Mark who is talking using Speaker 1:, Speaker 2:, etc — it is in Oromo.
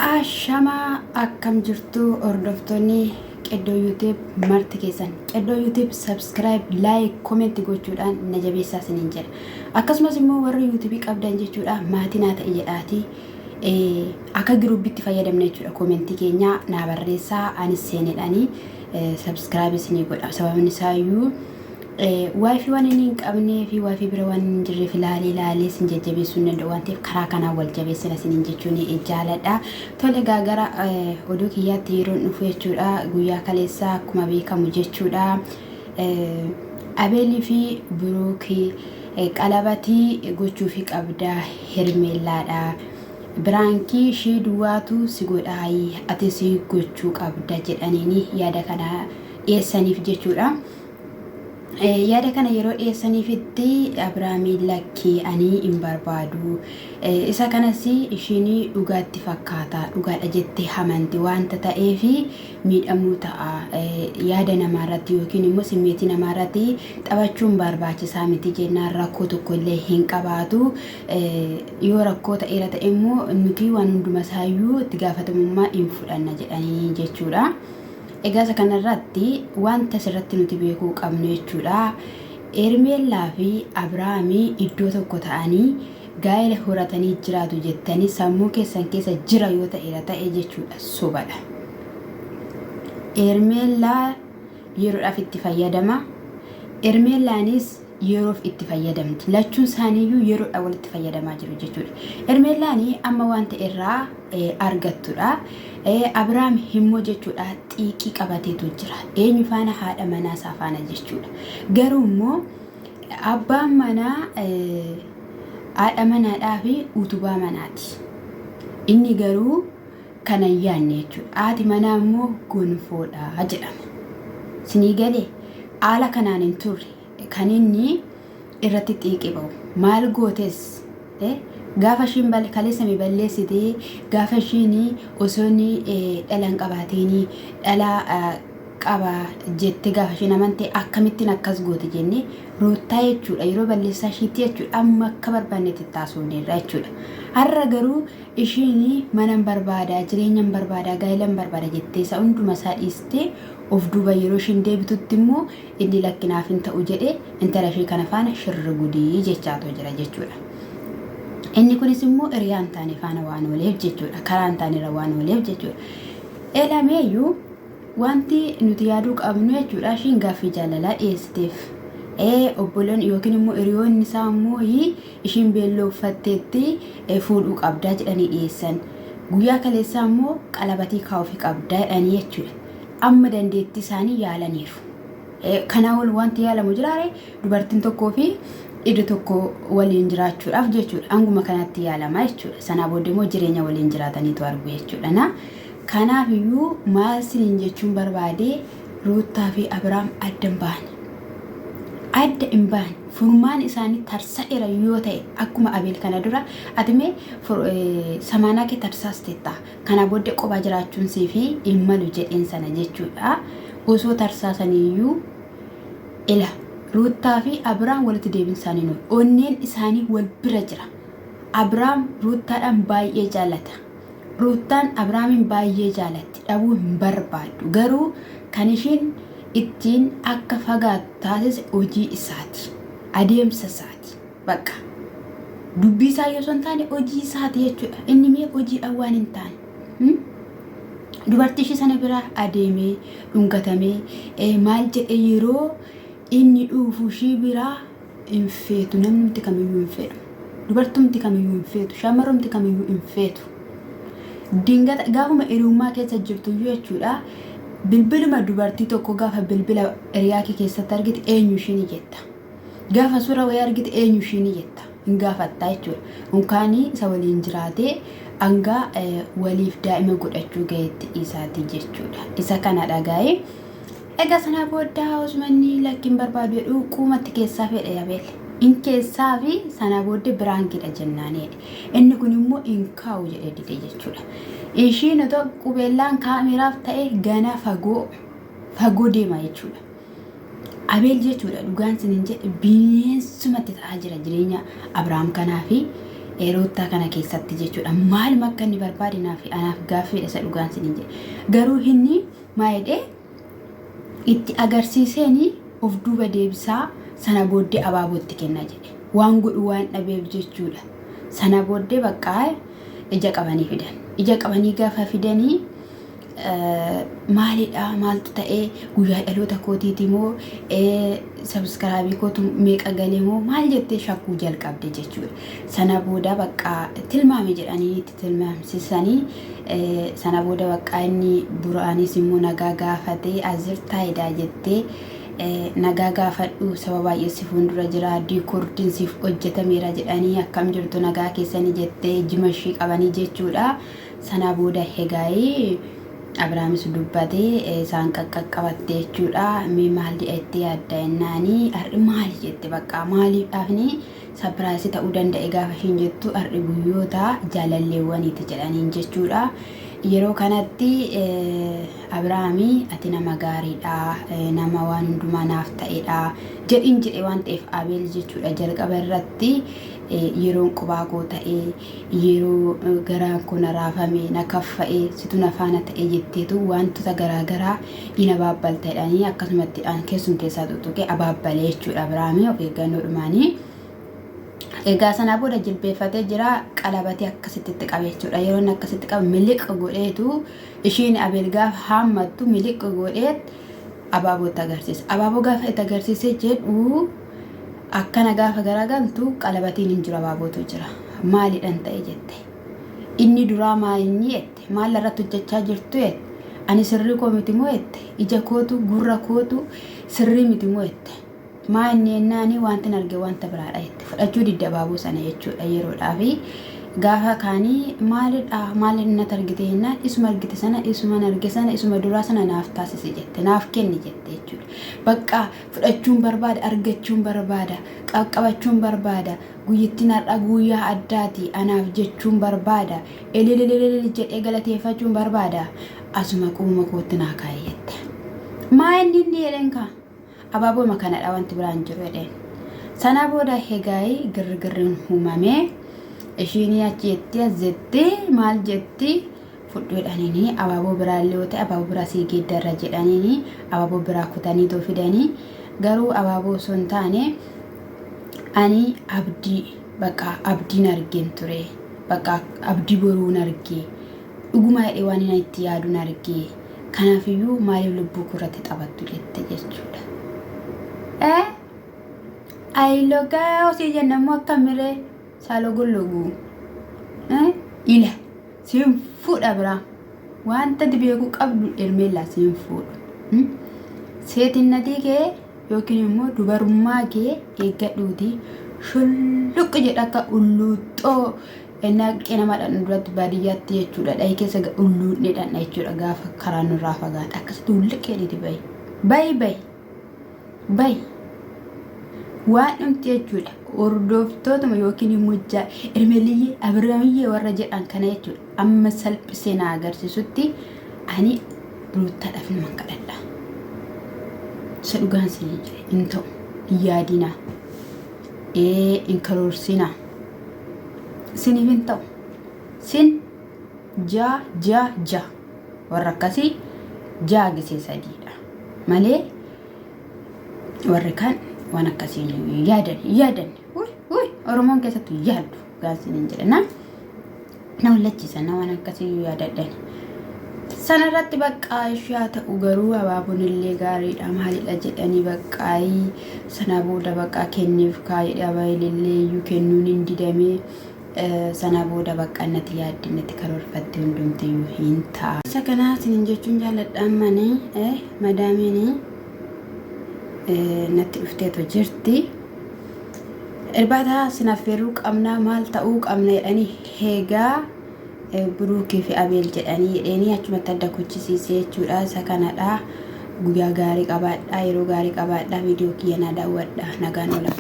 Speaker 1: Ashamaa akkam jirtu hordoftoonni Qeddoo YouTube marti keessan Qeddoo YouTube subscribe like comment gochuudhaan na jabeessaa isiniin jedha. Akkasumas immoo warri YouTube qabdan jechuudha maatii naa ta'e jedhaatii akka giruubbitti fayyadamna jechuudha komentii keenyaa naa barreessaa anis seenedhaanii subscribe isinii godha sababni isaayyuu Wifi waan inni hin qabnee fi wifi bira waan hin jirreef laalee laalee sin jajjabeessuu hin danda'u waan ta'eef karaa kanaan wal jabeessina isiniin jechuun jaaladha. Tole egaa gara oduu kiyyaatti yeroon dhufu jechuudha guyyaa kaleessaa akkuma beekamu jechuudha. Abeelii fi Biruuki qalabatii gochuufi qabda Hermeellaadha. Biraankii ishii duwwaatu si godhaayi atis gochuu qabda jedhaniini yaada kana dhiyeessaniif jechuudha. Yaada kana yeroo dhiyeessaniifitti Abiraamiin lakkii ani hin barbaadu. Isa kanas ishiin dhugaatti fakkaata dhugaadha jettee amanti wanta ta'eef miidhamuu ta'a. Yaada namaarratti yookiin immoo simmeetii namaarratti taphachuun barbaachisaa miti jennaan rakkoo tokko illee hin qabaatu. Yoo rakkoo ta'eera ta'e immoo nuti waan hunduma isaayyuu itti gaafatamummaa hin fudhanna jedhanii jechuudha. Egaa isa kanarratti wanta asirratti nuti beekuu qabnu jechuudha. Hermeellaa fi Abiraamii iddoo tokko ta'anii gaa'ela horatanii jiraatu jettanii sammuu keessan keessa jira yoo ta'eera ta'e jechuudha sobadha. Hermeellaa yeroodhaaf itti fayyadama. Hermeellaanis yeroof itti fayyadamti. Lachuun isaaniiyyuu yeroodhaan walitti fayyadamaa jiru jechuudha. Hermeellaan amma wanta irraa argattudha. Abiraam immoo jechuudha xiiqii qabateetu jira. Eenyu faana haadha manaa isaa faana jechuudha. Garuu immoo abbaan manaa haadha manaadhaa fi utubaa manaati. Inni garuu kana hin yaadne jechuudha. Haati manaa immoo gonfoodha jedhama. Sinii galee haala kanaan hin turre kan inni irratti xiiqii ba'u. Maal gootes gaafa ishiin kaleessa mi balleessite gaafa ishiin osoo inni dhala hin qabaatiin dhala qaba jette gaafa isheen amante akkamittiin akkas goote jenne Ruuttaa jechuudha yeroo balleessaa ishiitti jechuudha amma akka barbaannetti itti haasofneerra jechuudha. Har'a garuu Ishiin manan barbaada, jireenyan barbaada, gaa'ilan barbaada jettee isa hunduma isaa dhiistee of duuba yeroo ishiin deebitutti immoo inni lakki naaf hin ta'u jedhee intala ishee kana faana shirri gudii jechaatoo jira jechuudha. Inni kunis immoo hiriyaa hin taane faana waan ooleef jechuudha. Karaa hin taane irra waan ooleef jechuudha. Elameeyyuu Wanti nuti yaaduu qabnu jechuudha ishiin gaaffii jaalalaa dhiyeessiteef. Ee obboloonni yookiin immoo hiriyoonni isaa immoo ishiin beelloo uffatteetti fuudhuu qabdaa jedhanii dhiyeessan. Guyyaa kaleessaa immoo qalabatii kaa'uufi qabdaa jedhanii jechuudha. Amma dandeettii isaanii yaalaniiru. Kanaa ol wanti yaalamu jiraare dubartiin tokkoo fi dhiirri tokko waliin jiraachuudhaaf jechuudha. Hanguma kanatti yaalama jechuudha. Sanaa booda immoo jireenya waliin jiraataniitu argu jechuudha. Na Kanaaf iyyuu maal siniin jechuun barbaade Ruuttaa fi Abiraam adda hin baane. Adda hin baane. Furmaan isaanii tarsa'eera yoo ta'e akkuma Abeel kana dura ati mee samaanaa kee tarsaasteetta. Kana booddee qophaa jiraachuun siif hin malu jedheen sana jechuudha. Osoo tarsaasaniiyyuu ila Ruuttaa fi Abiraam walitti deebiin isaanii nu onneen isaanii wal bira jira. Abiraam Ruuttaadhaan baay'ee jaallata. Ruuttaan Abraamiin baay'ee jaalatti, dhabuu hin barbaaddu. Garuu kan ishiin ittiin akka fagaattu taasise hojii isaati. Adeemsa isaati. Bakka. Dubbii isaa yoo osoo hin taane hojii isaati jechuudha. Inni mee hojiidhaan waan hin taane. Dubartii ishii sana bira adeemee dhungatamee maal jedhee yeroo inni dhuufu ishii biraa hin feetu namnumti kamiyyuu hin fedhu. Dubartumti kamiyyuu hin feetu. Shamarrumti kamiyyuu hin feetu. Dingata gaafuma hiriyummaa keessa jirtu iyyuu jechuudha. Bilbiluma dubartii tokko gaafa bilbila hiriyaa kee keessatti argite eenyu ishiin jetta. Gaafa suura wayii argite eenyu ishiin jetta. Hin gaafattaa jechuudha. Unkaanii isa waliin jiraatee hanga waliif daa'ima godhachuu gaheetti isaati jechuudha. Isa kana dhagaa'ee. Egaa sanaa booda osuma inni lakki hin barbaadu jedhu quumatti keessaa fedhe Abeel. In keessaa fi sanaa booddee biraankidha jennaan jedhe. Inni kun immoo hin kaa'u jedhee dide jechuudha. Ishiin otoo qubeellaan kaameraaf ta'e gana fagoo fagoo deema jechuudha. Abeel jechuudha dhugaan sinin jedhe bineensumatti ta'aa jira jireenya Abiraam kanaa fi Ruuttaa kana keessatti jechuudha. Maaluma akka inni barbaade naaf anaaf gaaffiidha isa dhugaan sinin jedhe. Garuu inni maa jedhee itti agarsiiseeni of duuba deebisaa sana booddee abaaboo itti kenna jedhe. Waan godhu waan dhabeef jechuudha. Sana booddee baqqaa ija qabanii fidan. Ija qabanii gaafa fidanii maalidha maaltu ta'ee guyyaa dhaloota kootiiti moo sabiskiraabii kootu meeqa galee moo maal jettee shakkuu jalqabde jechuudha. Sana booda bakka tilmaame jedhanii itti tilmaamsisanii sana booda bakka inni buraanis immoo nagaa gaafatee azir taayidaa jettee nagaa gaafadhu saba baay'ee si fuuldura jira diikoordiin siif hojjetameera jedhanii akkam jirtu nagaa keessanii jettee jimashii qabanii jechuudha. Sana booda Hegaay Abrahaamis dubbate isaan qaqqaqqabatte jechuudha. Mee maal jettee yaadda jennaani har'i maali jette bakka maaliidhaafni sapiraayisii ta'uu danda'e gaafa ishiin jettu har'i guyyoota jaalalleewwaniiti jedhaniin jechuudha. Yeroo kanatti Abrahaami ati nama gaariidha nama waan hundumaa naaf ta'edha jedhiin jedhe waan ta'eef Abeel jechuudha jalqaba irratti yeroon qubaa koo ta'e Yeroo garaan koo na raafame, na kaffa'e, situ na faana ta'e jetteetu waantota garaa garaa in abaabbalta jedhanii akkasumatti keessumteessaa tuttuqee abaabbalee jechuudha Abiraamii of eeggannoodhumaanii. Egaa sanaa booda jilbeeffatee jira qalabatee akkasitti itti qabe jechuudha. Yeroo inni akkasitti qabe miliq godheetu ishiin Abeel gaafa haammattu miliq godheet abaaboo itti agarsiisa. Abaaboo gaafa itti agarsiisee jedhu Akkana gaafa garagaltu qalabatiin hin jiru abaabootu jira. Maalidhan ta'e jette. Inni duraa maa inni jette. Maal irratti hojjechaa jirtu jette. Ani sirrii koo miti moo jette. Ija kootu gurra kootu sirrii miti moo jette. Maa inni jennaani wanti arge wanta biraadha jette. Fudhachuu didde abaaboo sana jechuudha yeroodhaafi. Gaafa kaanii maalidha maal natti argite jennaan isuma argite sana isuman arge sana isuma duraa sana naaf taasisi jette naaf kenni jette jechuudha. Bakka Fudhachuun barbaada, argachuun barbaada, qaqqabachuun barbaada, guyyittiin har'aa guyyaa addaati anaaf jechuun barbaada, elelelelel jedhee galateeffachuun barbaada, asuma qubuma kootti naa kaa'i jette. Maa inni inni jedheen kaa? Abaabooma kanadha wanti biraan jiru jedheen. Sana booda hegaayi girrigirriin uumamee ishiin achi jettee as jettee maal jetti fudhu jedhaniini abaaboo biraa illee yoo ta'e abaaboo biraa sii geeddarra jedhaniini abaaboo biraa kutanii too fidanii garuu abaaboo osoo hin taane ani abdii bakka abdiin argeen ture bakka abdii boruun argee dhugumaa jedhee waan inni itti yaaduun argee kanaafiyyuu maaliif lubbuu koo irratti taphattu jette jechuudha. Eh? Ayilogaa osii jenna immoo akka miree saalogollogu. Eh? Ila. Siin fuudha biraa. Wanta ati beekuu qabdu Hermeellaa siin fuudhu. Seetinnatii kee yookiin immoo dubarummaa kee eeggadhuuti shulluq jedha akka ulluuxxoo naqee nama dhandhu duratti baadiyyaatti jechuudha. Dhahi keessa ulluuxnee dhandha jechuudha gaafa karaa nurraa fagaata. Akkasitti hulluq jedhiiti bahi. Bahi bahi. Bahi. Waan dhumti jechuudha. Hordoftootuma yookiin immoo Ermeliyyee Abiraamiyyee warra jedhan kana jechuudha. Amma salphisee na agarsiisutti ani Ruuttaadhaaf naman kadhadha. Isa dhugaan isin jedhe hin ta'u. Hin yaadinaa. Ee hin karoorsinaa. Isiniif hin ta'u. Sin ja ja ja. Warra akkasii ja'a gisee sadiidha malee warri kaan waan akkasii hin yaadan hin yaadan. Uy uy Oromoon keessattuu yaaddu gaasiin hin jedhe na na wallachiisa na waan akkasii yaadadhan. Sanarratti baqqaa ishee haa ta'u garuu abaaboon illee gaariidha maalidha jedhanii baqqaayii sana booda baqqaa kenniif kaayidha abaayilillee iyyuu kennuun hin didamee. Sana booda bakka natti yaadde natti karoorfatte hundumtiyyuu hin ta'a. Isa kana isinin jechuun jaalladha ammani madaamiin natti dhufteetu jirti. Irbaata sin affeeruu qabna maal ta'uu qabna jedhanii heegaa Buruukii fi Abeel jedhanii jedheenii achumatti adda kuchisiisee jechuudha. Isa kanadha. Guyyaa gaarii qabaadhaa yeroo gaarii qabaadhaa viidiyoo kiyya naa daawwadhaa nagaan oola.